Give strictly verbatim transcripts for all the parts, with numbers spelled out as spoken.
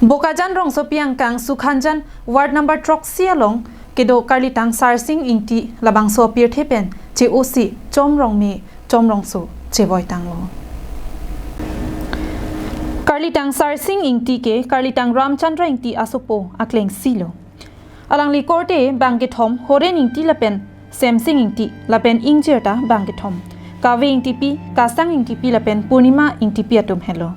Bokajan rongsopi angkang Sukhanjan ward number throksi along kedo Karlitang Sarsing Ingti labangso apirthe pen che-osi Chom Rongme Chom Rongso chevoi tanglo. Karlitang Sarsing Ingti ke Karlitang Ramchandra Ingti asopo akleng silo. Alangli korte bang kethom Horen Ingti lapen Semsing Ingti lapen ingjir ta bang kethom Kave Ingtipi, Kasang Ingtipi lapen Purnima Ingtipi atum helo.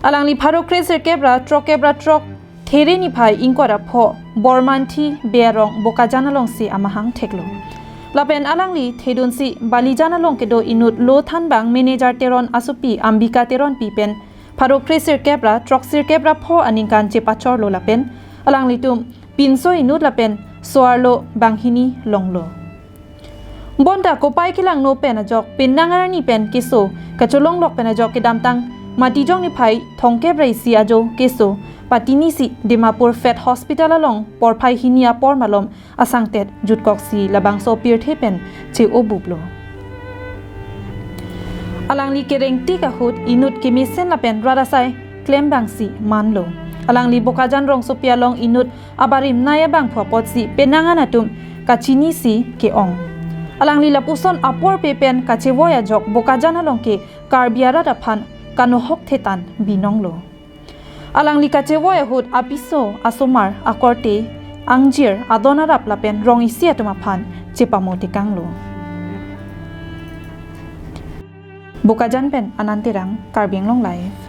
Alangli pharo kresirkep ra throkkep ra throk There niphai ingkoi ra pho Bormanthi Bey arong Bokajan alongsi amahang theklo. Lapen alangli thedunsi Balijan along kedo inut lo thanbang manager Teron asopi Ambika Teronpi pen pharo kresirkep ra throksirkep ra pho aningkan chepachorlo lapen alanglitum pinso inut lapen so-arlo banghini longlo. Bonta kopai kelangno pen ajok penang arni pen keso kacholonglok pen ajok kedamtang Matijong niphai thomkep ra isi ajo keso patinisi Dimapur Fed Hospital along porphai hini apor malom asangtet jutkoksi labangso apirthe pen che-obuplo. Alangli kerengtik ahut inut kemesen lapen rat asai klembangsi manlo. Alangli Bokajan rongsopi along inut abarim nai abangphu apotsi penang an atum kachinisi ke-ong. Alangli lapuson aporpe pen kachevoi ajok Bokajan along ke Karbi arat aphan kanohok thetan binonglo. Alangli kachevoi ahut apiso asomar akorte angjir adon arap lapen rong isi atum aphan chepamo tekanglo. Bokajan pen Anand Terang, Karbi Anglong Live.